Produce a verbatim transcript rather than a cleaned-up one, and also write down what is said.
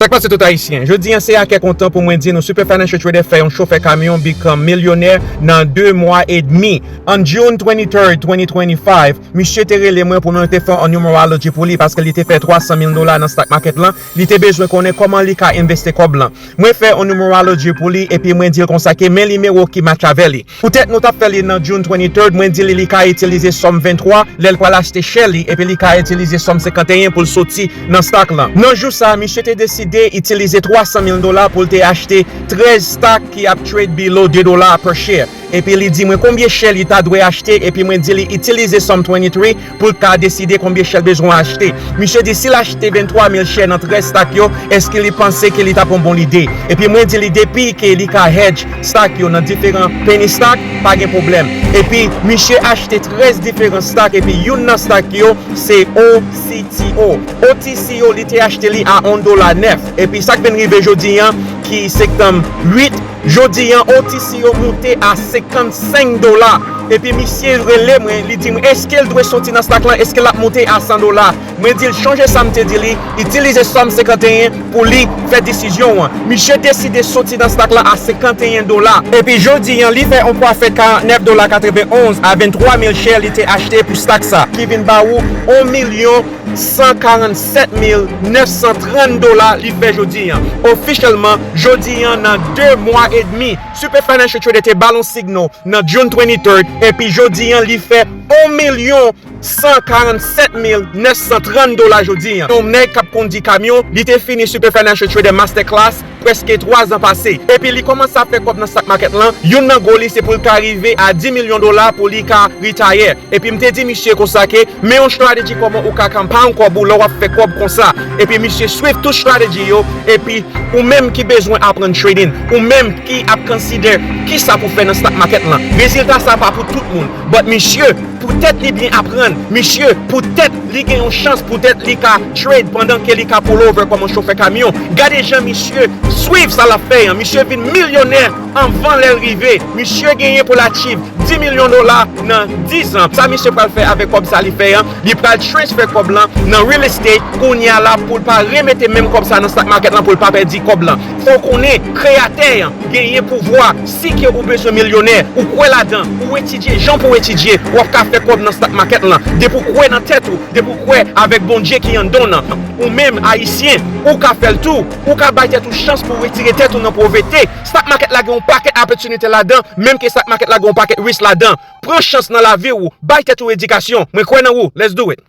Sa k pase tout Ayisyen? Jodi an se a kè kontan pou mwen di nou Super Financial Trader fè yon chofè kamyon become milyonè nan de mwa edmi. An June twenty-third, twenty twenty-five, misye te rele mwen pou mwen te fè yon numerology pou li paske li te fè twa san mil dola nan stock market lan. Li te bezwen konnen kòman li ka envesti kòb lan. Mwen fè yon numerology pou li epi mwen di l konsa ke men nimewo ki match avè li. Poutèt nou t ap fè li nan June twenty-third, mwen di li li ka itilize sòm venntwa lè l pral achte share li epi li ka itilize sòm senkanteyen pou l soti nan stock lan. Nan jou sa, misye te deside itilize twa san mil dola pou l te achte trèz stock ki ap trade below de dola per share. Epi li di mwen konbyen share li ta dwe achte epi mwen di li itilize sòm twenty-three pou l ka deside konbyen share l bezwen achte. Misye di si l achte venntwa mil share nan trèz stock yo, èske li panse ke li t ap yon bon lide? Epi mwen di li depi ke li ka hedge stock yo nan diferan penny stock, pa gen pwoblèm. Epi misye achte trèz diferan stock epi youn nan stock yo se O T C O. O T C O li te achte li a yon dola nèf. Epi sa k vin rive jodi an ki septanm uit, jodi an O T C O moute a senkannsenk dola. Epi misye rele mwen, li di mwen èske l dwe soti nan stock lan, èske l ap moute a san dola. Mwen di l chonje sa m te di li, itilize sòm senkanteyen pou li fè desizyon an. Misye deside soti nan stock lan a senkanteyen dola. Epi jodi an li fè yon pwofit karantnèf dola katrevenonz a venntwa mil share li te achte pou stock sa ki vin ba ou yon milyon san karannsèt mil nèf san trant dola li fè jodi an. Ofisyèlman, jodi an nan de mwa edmi, Super Financial Trader te ba l yon signal nan June twenty-third, epi jodi an li fè yon milyon san karannsèt mil nèf san trant dola jodi an. Yon nèg k ap kondi kamyon, li te fini Super Financial Trader Masterclass prèske twa zan pase. Epi li kòmanse ap fè kòb nan stock market lan, youn nan goal li se pou l ka rive a dis milyon dola pou li ka retire. Epi m te di misye konsa ke men yon strategy kòman ou ka compound kòb ou lè w ap fè kòb konsa. Epi misye swiv tout strategy yo, epi ou menm ki bezwen aprann trading, ou menm ki ap consider kisa pou fè nan stock market lan. Rezilta sa pa pou tout moun. But misye, poutèt li byen aprann, misye, poutèt li gen yon chans, poutèt li ka trade pandan ke li ka pull over kòm yon chofè kamyon. Gade jan misye swiv sa l ap fè an. Misye vin milyonè anvan lè l rive. Misye genyen pou l achieve dis milyon dola nan dis zan. Sa misye pral fè avèk kòb sa li fè an? Li pral transfer kòb lan nan real estate kounye a la pou l pa remete menm kòb sa nan stock market lan pou l pa pèdi kòb lan. Fò w konnen kreyatè an genyen pouvwa. Si ke ou bezwen milyonè, ou kwè ladan, ou etidye jan pou w etidye, w ap ka fè kòb nan stock market lan. Depi w kwè nan tèt ou, depi w kwè avèk Bondye ki anndan w nan, ou menm Ayisyen, ou ka fè l tou. Ou ka bay tèt ou chans pou w retire tèt ou nan povrete. Stock market la gen yon pakèt opportunity ladan, menm ke stock market la gen yon pakèt risk ladan. Pran chans nan lavi w, bay tèt ou edikasyon. Mwen kwè nan ou. Let's do it.